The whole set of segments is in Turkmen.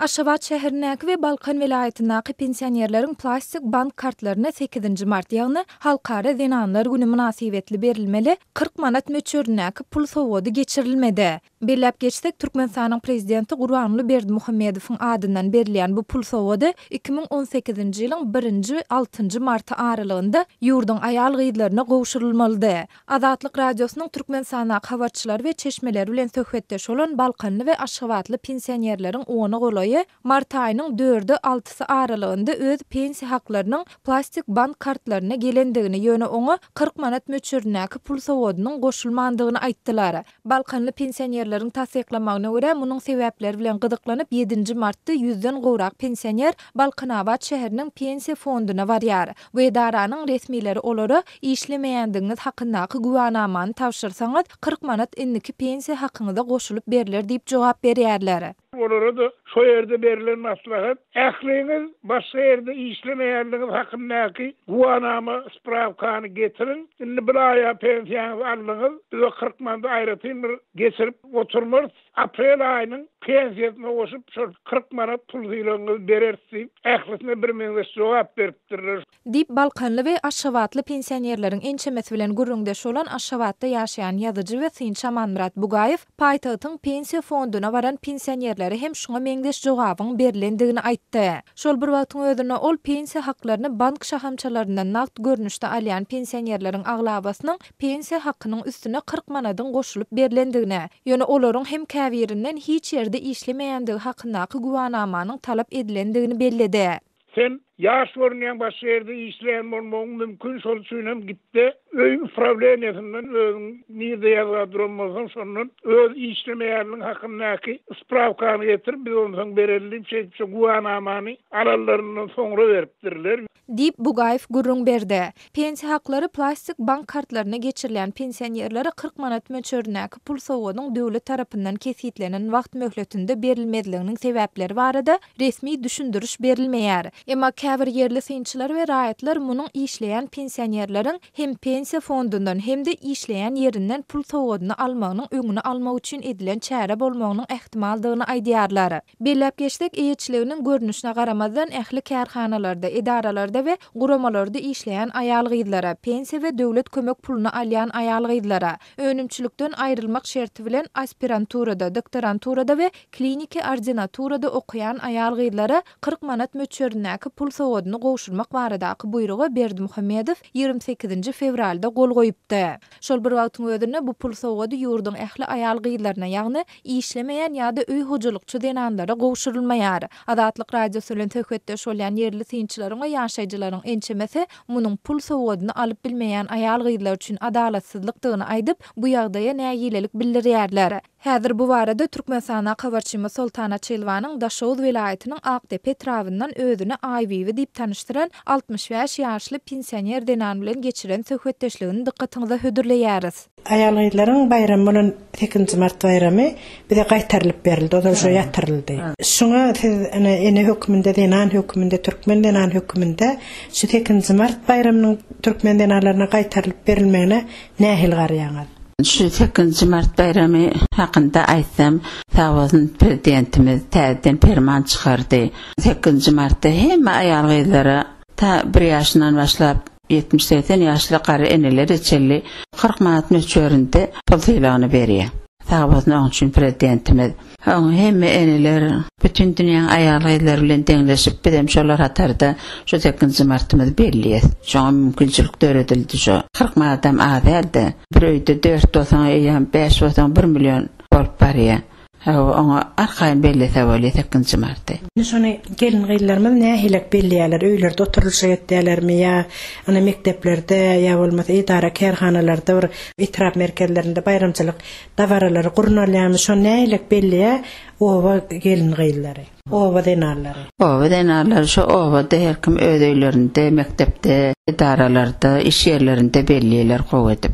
Aşgabat şäherindäki we Balkan welaýatyndaky pensionerleriň plastik bank kartlaryna sekizinji mart, ýagny Halkara zenanlar güni mynasybetli berilmeli 40 manat möçberindäki pul sowgady geçirilmedi. Belläp geçsek, Türkmenistanyň Prezidenti Gurbanguly Berdimuhamedowyň adyndan berilýän bu pul sowgady 2018-nji ýylyň birinji, altynjy marty aralygynda ýurduň aýal-gyzlaryna gowşurylmalydy. Azatlyk Radiosynyň Türkmenistandaky habarçylary we çeşmeleri bilen söhbetdeş bolan balkanly we aşgabatly pensionerleriň ona golaýy mart aýynyň dördi, altysy aralygynda öz pensiýa haklarynyň plastik bank kartlaryna gelendigini, ýöne oňa 40 manat möçberindäki pul sowgadynyň goşulmandygyny aýtdylar. Balkanly pensionerleriň tassyklamagyna görä, munuň sebäpleri bilen gyzyklanyp, ýedinji martda ýüzden gowrak pensioner Balkanabat şäheriniň Pensiýa fonduna barýar. Bu edaranyň resmileri olara, Işlemeýändigiňiz hakyndaky güwanamany tabşyrsaňyz, 40 manat indiki pensiýa hakyňyza goşulyp berler diýip jogap berýärler. Olara-da şo ýerde berlen maslahat, ähliňiz başga ýerde işlemeýänligiňiz hakyndaky güwanama, sprawkany getiriň, indi bir aýa pensiýaňyzy aldyňyz, biz o 40 manady aýratyn bir geçirip oturmarys, aprel aýynyň pensiýasyna goşup şol 40 manat pul sylagyňyzy bereris diýip, ählisine birmeňzeş jogap beripdirler. Diýip, balkanly we aşgabatly pensionerleriň ençemesi bilen gürrüňdeş bolan Aşgabatda ýaşaýan ýazyjy we synçy Amanmyrat Bugaýew paýtagtyň Pensiýa fonduna baran pensionerlere hem şuňa meňzeş jogabyň berlendigini aýtdy. Şol bir wagtyň özünde ol pensiýa haklaryny bank şahamçalaryndan nagt görnüşde alýan pensionerleriň aglabasynyň pensiýa hakynyň üstüne 40 manadyň goşulyp berlendigini, ýöne olaryň hem käbirinden hiç ýerde işlemeýändigi hakyndaky güwanamanyň talap edilendigini belledi. Sen ýaş görünýäň başga ýerde işleýän bolmagyň mümkin şol üçin hem gitde öý uprawleniýasyndan özüň nirde ýazga duran bolsaň şondan öz işlemeýänligiň hakyndaky sprawkany getir biz onsoň bereli diýip şeýdip şo güwanamany alanlaryndan soňra beripdirler. Diýip, Bugaýew gürrüň berdi. Pensiýa haklary plastik bank kartlaryna geçirilýän pensionerlere 40 manat möçberindäki pul sowgadyň döwlet tarapyndan kesgitlenen wagt möhletinde berilmezliginiň sebäpleri barada resmi düşündiriş berilmeýär. Emma käbir ýerli synçylar we raýatlar munuň işleýän pensionerleriň hem pensiýa fondundan, hem-de işleýän ýerinden pul sowgadyny almagynyň öňüni almak üçin edilen çäre bolmagynyň ähtimaldygyny aýdýarlar. Belläp geçsek, eýeçiliginiň görnüşine garamazdan, ähli kärhanalarda, edaralarda we guramalarda işleýän aýal-gyzlara, pensiýa we döwlet kömek puluny alýan aýal-gyzlara, önümçilikden aýrylmak şerti bilen aspiranturada, doktoranturada we kliniki ordinaturada okaýan aýal-gyzlara 40 manat möçberindäki pul sowgadyny gowşurmak baradaky buýruga Berdimuhamedow 28-nji fewralda gol goýupdy. Şol bir wagtyň özünde bu pul sowgady ýurduň ähli aýal-gyzlaryna, ýagny işlemeýän ýa-da öý hojalykçy zenanlara gowşurylmaýar. Azatlyk Radiosy bilen söhbetdeş bolýan ýerli synçylaryň we ýaşaýjylaryň ençemesi munuň pul sowgadyny alyp bilmeýän aýal-gyzlar üçin adalatsyzlykdygyny aýdyp, bu ýagdaýa nägilelik bildirýärler. Häzir bu barada Türkmenistana habarçymyz Soltan Açylowanyň Daşoguz welaýatynyň Akdepe etrabyndan özüni Aýbibi diýip tanyşdyran 65 ýaşly pensioner zenan bilen geçiren söhbetdeşligini dykgatyňyza hödürleýäris. Aýal-gyzlaryň baýramy bolan sekizinji mart baýramy bize gaýtarylyp berildi, ozal şo ýatyryldy. Şuňa siz ine ene hökmünde, zenan hökmünde, türkmen zenany hökmünde şu sekizinji mart baýramynyň türkmen zenanlaryna gaýtarylyp berilmegine nähili garaýaňyz? Şu sekizinji mart baýramy hakynda aýtsam, sag bolsun Prezidentimiz täzeden perman çykardy. Sekizinji martda hemme aýal-gyzlara ta bir ýaşyndan başlap ýetmiş-segsen ýaşly garry enelere çenli 40 manat möçberinde pul sylagyny berýär. Sag bolsun oň üçin Prezidentimiz. Oň hemme eneler, bütin dünýäň aýal-gyzlary bilen deňleşip bizem şolar hatarda şu sekizinji martymyzy belleýäs. Şoňa mümkinçilik döredildi şo. 40 manadam az däldi. Bir öýde dört bolsaň eýýäm bäş bolsaň bir million bolup barýar. Hawa oňa arkaýyn bellese bolýar sekizinji marty. Indi şony gelin-gyzlarymyz nähilek belleýärler, öýlerde oturylyşyk etýärlermi ýa ine mekdeplerde ýa bolmasa edara-kärhanalarda bir etrap merkezlerinde baýramçylyk dabaralary gurnalýarmy, şony nähilek belleýär oba gelin-gyzlary, oba zenanlary? Oba zenanlary şo obada her kim öz öýlerinde, mekdepde, edaralarda, iş ýerlerinde belleýärler gowy edip.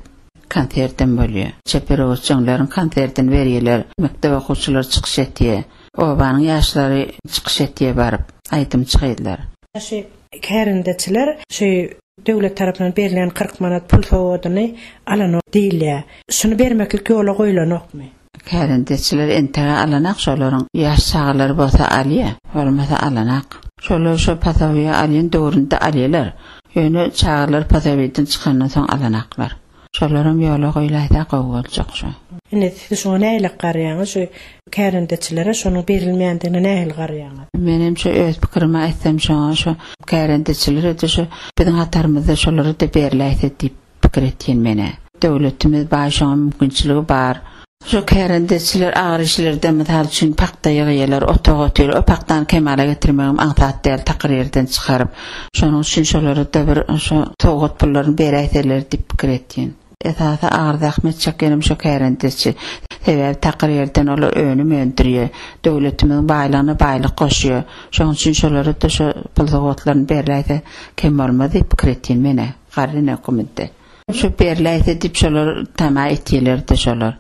Konsertem bolýar. Çeper öwütjeňleriň konsertini berýärler. Mekdep okuwçylary çykyş etýär. Obanyň ýaşlary çykyş etýär baryp, aýdymçy gyzlar. Şu kärendeçiler şu döwlet tarapyndan berilýän 40 manat pul sowgadyny alanok diýilýär. Şuny bermeklik ýola goýlanokmy? Kärendeçiler entegä alanak şolaryň ýaş çagalary bolsa alýa, bolmasa alanak. Şolar şo posobiýe alýan döwründe alýalar. Ýöne çagalar posobiýeden çykandan soň alanaklar. Şolaram ýola goýlaýsa gowy boljak şo. Indi siz şoňa nähili garaýaňyz şu kärendeçilere şonuň berilmeýändigine nähili garaýaňyz? Menem şu öz pikirimi aýtsam şoňa şo kärendeçilere-de şo biziň hatarymyzda şolara-da berläýse diýip pikir etýän menä. Döwletimiz baý şoňa mümkinçiligi bar. Şo kärendeçiler agyr işlerde mysal üçin pagta ýygýarlar, otag otyr. O pagtany kemala getirmegem aňsat däl takyr ýerden çykaryp. Şonuň üçin şolara-da bir şo sowgat pullaryny beräýseler diýip pikir etýän. Esasy agyr zähmet çekýänem şo kärendeçi. Sebäbi takyr ýerden olar önüm öndürýär. Döwletimiziň baýlygyna baýlyk goşýar. Şonuň üçin şolara-da şo pul sowgatlaryny berläýse kem bolmaz diýip pikir etýän men-ä. Garry ene höküminde. Şu berläýse diýip şolar tama etýelerdi şolar.